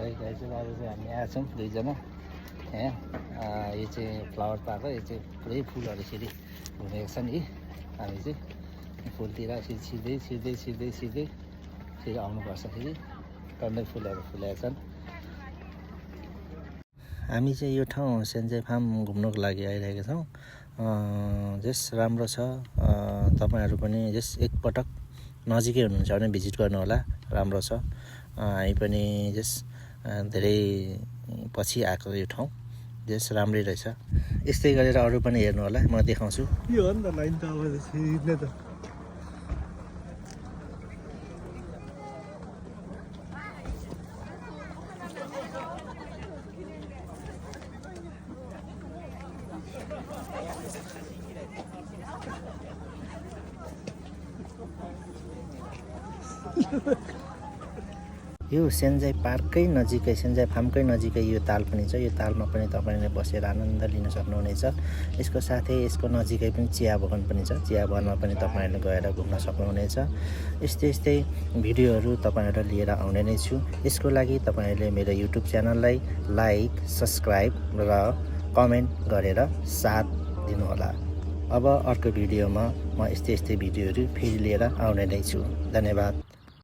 guys आज चाहिँ हामी आएको छौँ दुईजना यहाँ यो चाहिँ फ्लावर पार्क हो यो चाहिँ पुरै फुलहरू यसरी घुमेको छ नि हामी चाहिँ फुलतिर यसरी छिर्दै छिर्दै छिर्दै छिर्दै फेरि आउनुपर्छ फेरि टन्नै फुलहरू फुलेका छन् हामी चाहिँ यो ठाउँ सेन्जय फार्म घुम्नको लागि आइरहेका छौँ जस राम्रो छ तपाईहरु पनि जस एकपटक नजिकै हुनुहुन्छ भने भिजिट गर्नु होला राम्रो छ हामी पनि जस धेरै पछि आएको यो ठाउँ जस राम्रै रहेछ यस्तै गरेर अरु पनि हेर्नु होला म देखाउँछु यो हो नि त लाइन त अब छिर्ने त यो सेन्जय पार्ककै नजिकै सेन्जय फार्मकै नजिकै यो ताल पनि छ यो तालमा पनि तपाईले बसेर आनन्द लिन सक्नुहुनेछ यसको साथै यसको नजिकै पनि चिया बगान पनि छ चिया बगानमा पनि तपाईले गएर घुम्न सक्नुहुनेछ यस्तै भिडियोहरू तपाईहरुलाई लिएर आउने नै छु यसको लागि तपाईहरुले मेरो YouTube च्यानललाई लाइक सब्स्क्राइब र कमेन्ट गरेर साथ दिनु होला अब अर्को भिडियोमा म यस्तै भिडियोहरू फेरि लिएर आउने नै छु धन्यवाद